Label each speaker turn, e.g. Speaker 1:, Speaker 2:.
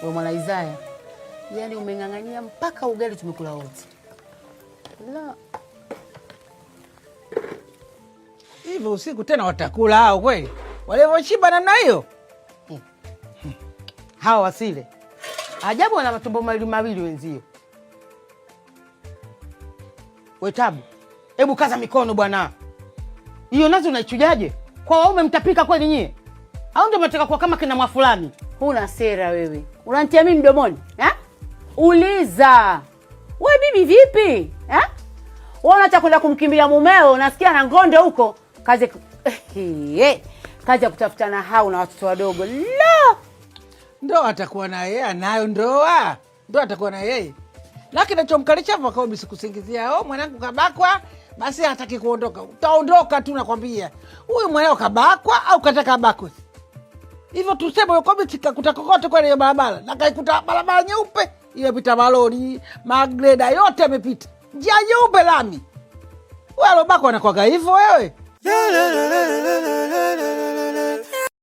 Speaker 1: Wewe mwana Isaya, yaani umeng'ang'ania mpaka ugali tumekula wote. La.
Speaker 2: Hivyo usiku tena watakula hao kweli? Walivyoshiba namna hiyo?
Speaker 1: Hawa wasile. Ajabu wana matumbo mawili mawili wenzio. We Tabu, hebu kaza mikono bwana. Hiyo nazi unaichujaje? Kwa waume mtapika kweli nyie? Au ndio mnataka kuwa kama kina mwafulani?
Speaker 3: Huna sera wewe, unanitia mimi mdomoni ha? Uliza we bibi, vipi ha? Wewe unataka kwenda kumkimbia mumeo, unasikia na ngondo huko, kazi kazi ya kutafutana hau na watoto wadogo. La,
Speaker 2: Ndoa atakuwa na yeye, anayo ndoa, ndoa atakuwa na yeye, lakini nachomkalisha hapo akaobi sikusingizia, oh, mwanangu kabakwa, basi hataki kuondoka. Utaondoka tu nakwambia. Huyu mwanao kabakwa au kataka abakwe? Hivyo tuseme huyo Kobe kakuta kokote kwenye hiyo barabara, na kaikuta barabara nyeupe imepita malori, magreda yote yamepita, njia nyeupe lami. Wewe alobakwa anakwaga hivyo wewe?